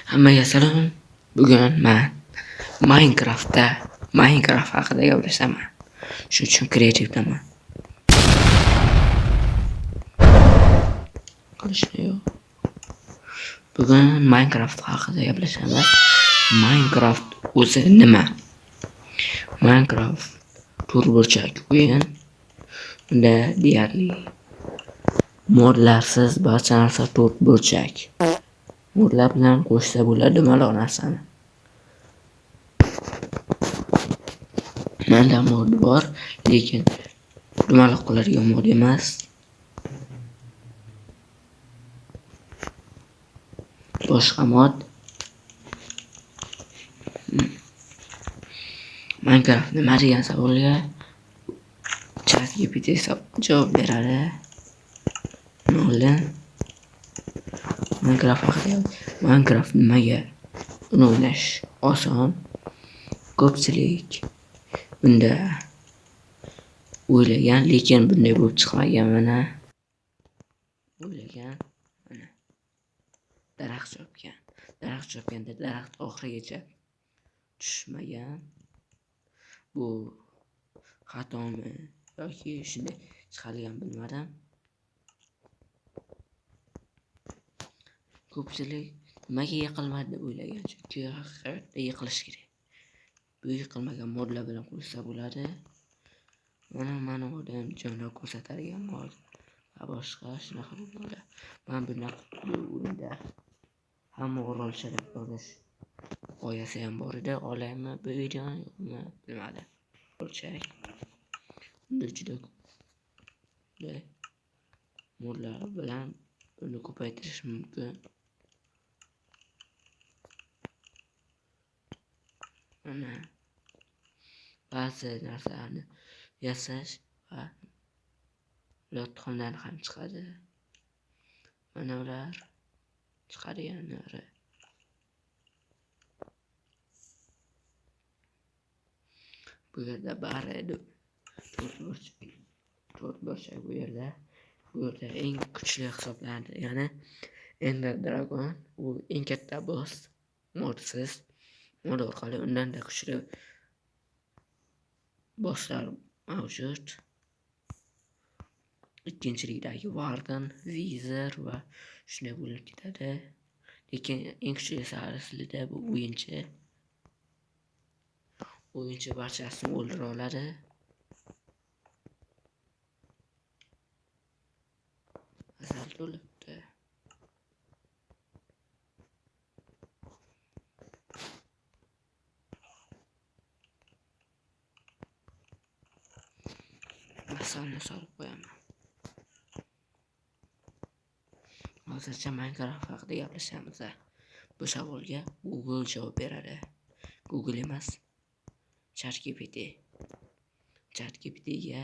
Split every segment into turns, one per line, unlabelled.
Hammaga salom. Bugun men Minecraftda Minecraft haqida gaplashaman. Shuning uchun kreativdaman. Qilishni yo'q. Bugun Minecraft haqida gaplashamiz. Minecraft o'zi nima? Minecraft to'rtburchak o'yin. Unda deyarli modlarsiz barcha narsa to'rtburchak. Modlar bilan qo'shsa bo'ladi dumaloq narsani. Menda mod bor, lekin dumaloq qiladigan mod emas. Boshqa mod. Minecraft nima degan savolga ChatGPT javob beradi. Noldan. Minecraft haqida Minecraft nimaga uni o'ynash oson. Ko'pchilik bunda o'ylagan, lekin bunday bo'lib chiqmagan mana. O'ylagan, mana. Daraxt chopgan. Daraxt chopganda daraxt oxirigacha tushmagan. Bu xatomi yoki shunday chiqarilgan bilmadim. Ko'pchilik nimaga yiqilmadi deb o'ylagan, chunki haqiqatda yiqilish kerak. Bu yiqilmagan modlar bilan qo'shsa bo'ladi. Mana odam jonli ko'rsatadigan mod va boshqa shunaqa modlar. Men bunaqa o'yinda hamma orolchalab ko'rish g'oyasi ham bor edi. Olaymi bu videoni yo'qmi bilmadim. Burchak. Bunda juda ko'p modlar bilan uni ko'paytirish mumkin. Mana ba'zi narsalarni yasash va ular tuxumdan ham chiqadi. Mana ular chiqadiganlari. Bu yerda bari edi. To'rtburchak bu yerda. Bu yerda eng kuchli hisoblanadi. Ya'ni Ender Dragon u eng katta boss modsiz. Mod orqali undan-da kuchli bosslar mavjud. Ikkinchilikdagi Warden, Wizard va shunday bo'lib ketadi. Lekin eng kuchlisi aslida bu o'yinchi. O'yinchi barchasini o'ldira oladi. Asal to'libdi. Asalni solib qo'yaman. Hozircha Minecraft haqida gaplashamiz. Bu savolga Google javob beradi. Google emas, ChatGPT. ChatGPTga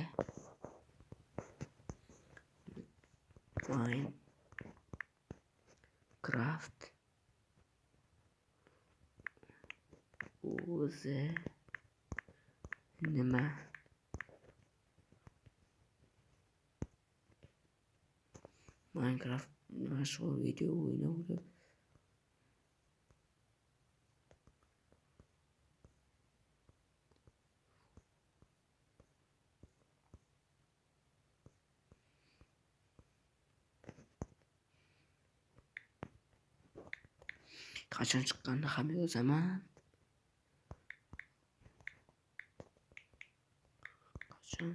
Minecraft o'zi nima? Minecraft mashhur video o'yini bo'lib qachon chiqqanini ham yozaman. Qachon?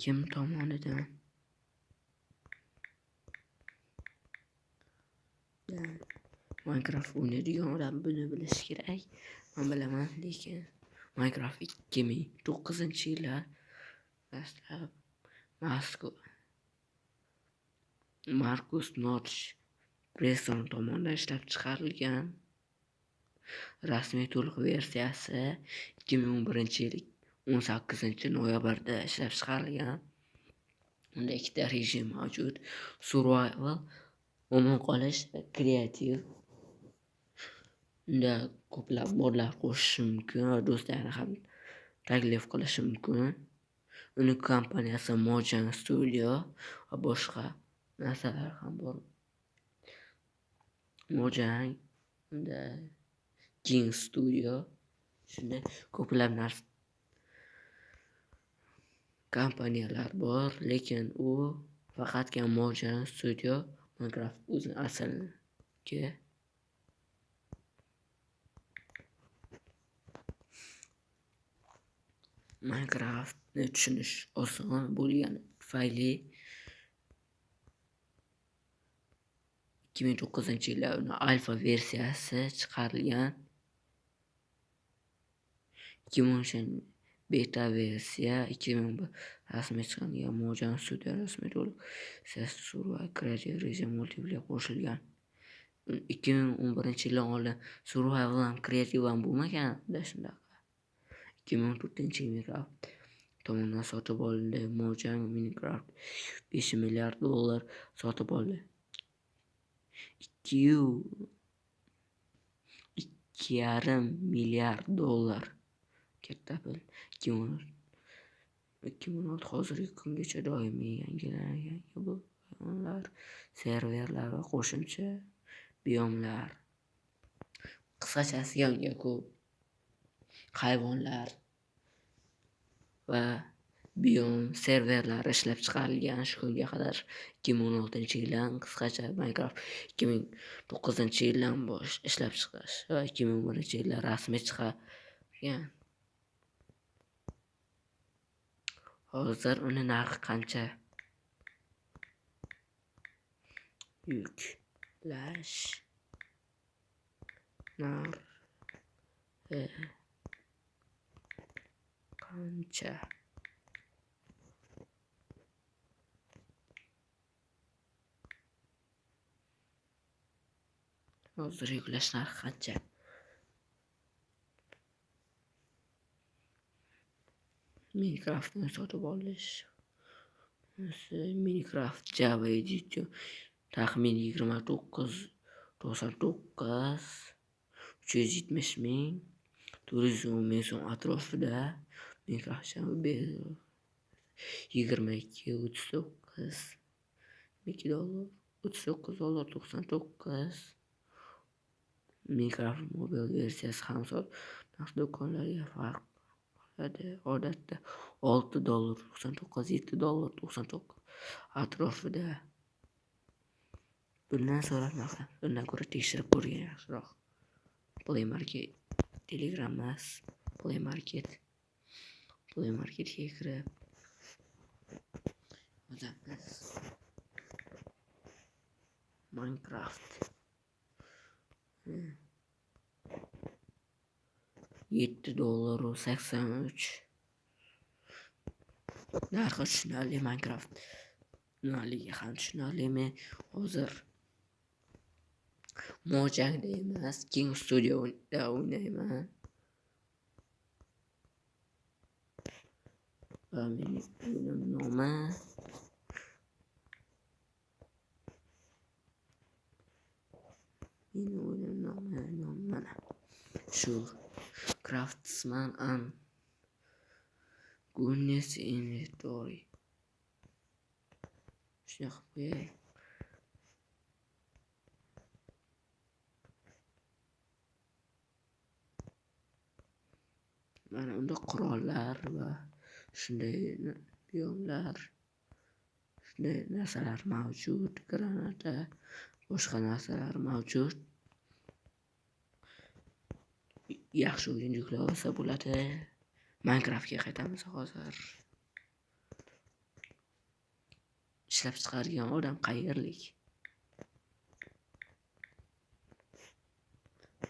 Kim tomonidan? Minecraft o'ynaydigan odam buni bilishi kerak. Men bilaman, lekin Minecraft 2009-yilda dastlab Markus Notch Preston tomonidan ishlab chiqarilgan. Rasmiy to'liq versiyasi 2011-yil 18-noyabrda ishlab chiqarilgan. Unda ikkita rejim mavjud: Survival, omon qolish va kreativ. Unda ko'plab modlar qo'shish mumkin va do'stlarni ham taklif qilish mumkin. Uni kompaniyasi Mojang Studio va boshqa narsalar ham bor. Mojang, unda King Studio, shunday ko'plab narsa kompaniyalar bor, lekin u faqatgina Mojang Studio Minecraft o'zi aslniki. Minecraftni tushunish oson bo'lgani tufayli 2009-yilda uni alfa versiyasi chiqarilgan. 2013 beta versiya, 2001 rasmiy chiqarilgan. Mojang Studio rasmiy to'liq versiyasi Survival Creative rejim multiplayer qo'shilgan. 2011-yildan oldin Survival ham Creative ham bo'lmagan-da shunaqa. 2014-yil Minecraft tomonidan sotib olindi. Mojang Minecraft 5 milliard dollar sotib oldi. 2,5 milliard dollar. Katta pul. 2016 hozirgi kungacha doimiy yangilangan hayvonlar, serverlar va qo'shimcha biomlar. Qisqachasiga unga ko'p hayvonlar va biom serverlar ishlab chiqarilgan shu kunga qadar 2016-yildan, qisqacha Minecraft 2009-yildan bosh ishlab chiqarish va 2011-yilda rasmiy chiqargan. Hozir uni narxi qancha? Yuklash narxi qancha? Hozir yuklash narxi qancha? Minecraftni sotib olish. Minecraft Java Edition taxminan 29.99 370 ming 410 ming so'm atrofida. Minecraft Java 22.39 2 dollar 39 dollar 99. Minecraft mobil versiyasi ham sot narx do'konlarga farq qiladi. Odatda 6 dollar 99 7 dollar 99 atrofida. Bundan so'rab narxi, undan ko'ra tekshirib ko'rgan yaxshiroq. Play Market, Telegram emas, Play Market. Play Marketga kirib yozamiz. Minecraft. 7 dollar 83. Narxi tushunarli Minecraft. Nimaligi ham tushunarli. Men hozir Mojangda emas, King Studio'da o'ynayman. Va mening o'yinim nomi mana shu Craftsman and Goodness Inventory. Shunaqa qilib qo'yay. Mana unda qurollar va shunday buyumlar, shunday narsalar mavjud, granata, boshqa narsalar mavjud. Yaxshi o'yin yuklab olsa bo'ladi. Minecraftga qaytamiz hozir. Ishlab chiqargan odam qayerlik?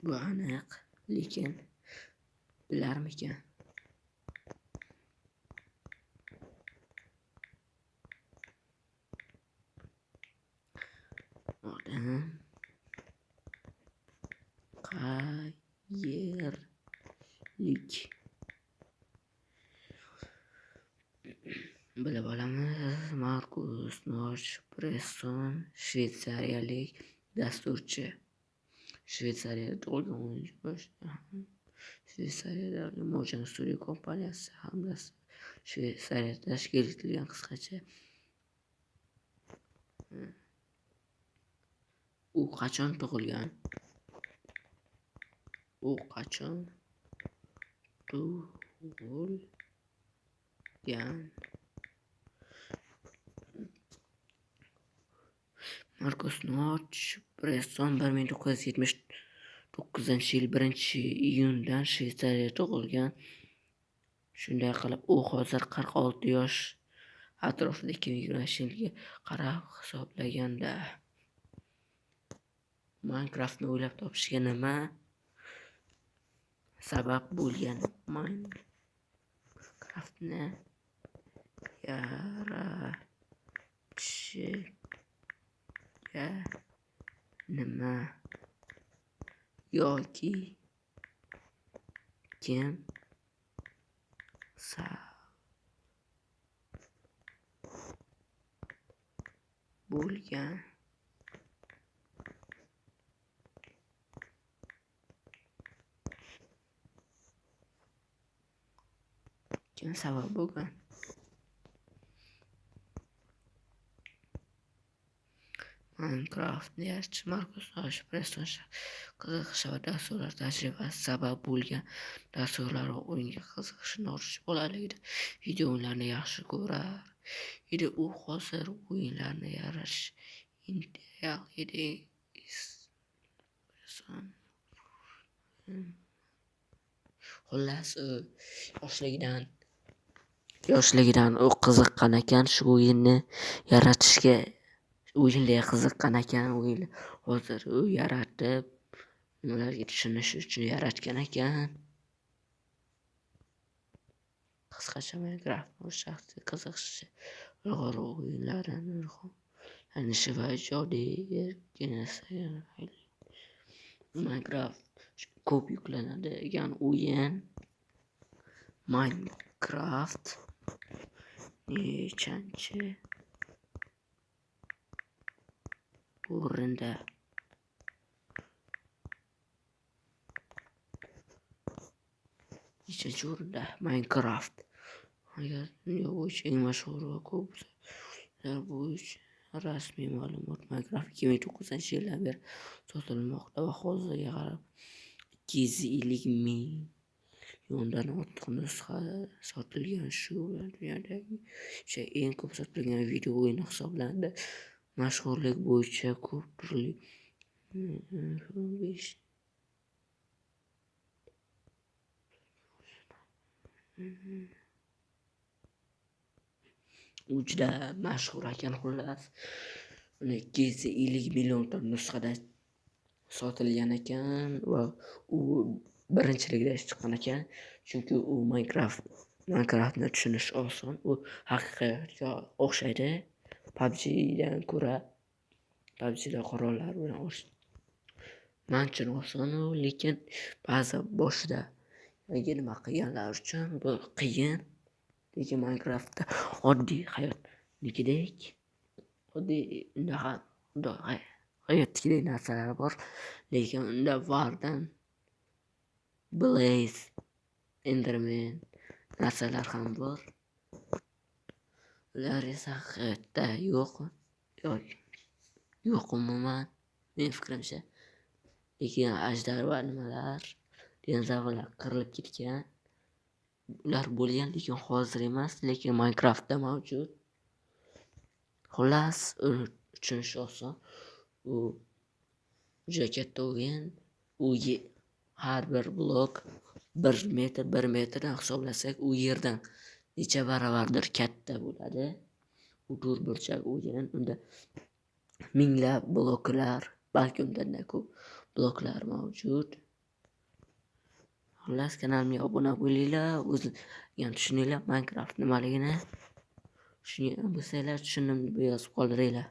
Bu aniq, lekin bilarmikan? Odam qayerlik? Bilib olamiz. Markus Noch Presson shvetsiyalik dasturchi. Shvetsiyada tug'ilgan o'yinchi. Shvetsiyada Mojang Studio kompaniyasi hamda Shvetsariyada tashkil etilgan. Qisqacha u qachon tug'ilgan? U qachon tug'ilgan? Markus Noch Bresson 1979-yil 1-iyundan Shvetsariyada tug'ilgan. Shunday qilib, u hozir 46 yosh atrofida 2020-yilga qarab hisoblaganda. Minecraftni o'ylab topishga nima sabab bo'lgan? Minecraftni yaratishiga nima yoki kim sabab bo'lgan? Kim sabab bo'lgan? Minecraftni yaratish Markus Noch Bresson qiziqishi va dasturlar tajribasi sabab bo'lgan. Dasturlar va o'yinga qiziqishi Noch bolaligida video o'yinlarni yaxshi ko'rar edi. U hozir o'yinlarni yaratish edi. Xullas, u yoshligidan u qiziqqan ekan shu o'yinni yaratishga. O'yinga qiziqqan ekan, o'yin hozir u yaratib, ularga tushunish uchun yaratgan ekan. Qisqacha Minecraft shaxsiy qiziqishi, ilg'or o'yinlarini ilhomlanishi va ijodiy erkini. Minecraft ko'p yuklanadigan o'yin. Minecraft nechanchi o'rinda? Nechanchi o'rinda Minecraft? Agar dunyo bo'yicha eng mashhur va ko'p bo'yicha rasmiy ma'lumot, Minecraft 2009-yildan beri sotilmoqda va hozirga qarab 250 milliondan ortiq nusxa sotilgan. Shu bilan dunyodagi eng ko'p sotilgan video o'yini hisoblanadi. Mashhurlik bo'yicha ko'p turli 5 u juda mashhur ekan, xullas. Uni 250 millionta nusxada sotilgan ekan va u birinchilikda chiqqan ekan. Chunki u Minecraftni tushunish oson. U haqiqatga o'xshaydi. PUBG'dan ko'ra PUBG'da qurollar bilan man uchun oson u, lekin ba'zi boshida nima qilganlar uchun bu qiyin. Lekin Minecraftda oddiy hayotnikidek, oddiy unaqa hayotdagidek narsalar bor, lekin unda Warden, Blaze, Enderman narsalar ham bor. Ular esa haqiqatda yo'q, yo'q umuman, men fikrimcha. Lekin ajdar va nimalar, dinozavrlar qirilib ketgan. Ular bo'lgan, lekin hozir emas, lekin Minecraftda mavjud. Xullas, uni tushunish oson. U juda katta o'yin. U har bir blok 1 metr 1 metrdan hisoblasak, u yerdan necha baravardir katta bo'ladi. U to'rtburchak o'yin. Unda minglab bloklar, balki undan-da ko'p bloklar mavjud. Xullas, kanalimga obuna bo'linglar, o'zinglar tushuninglar Minecraft nimaligini. Tushungan bo'lsanglar, tushundim deb yozib qoldiringlar.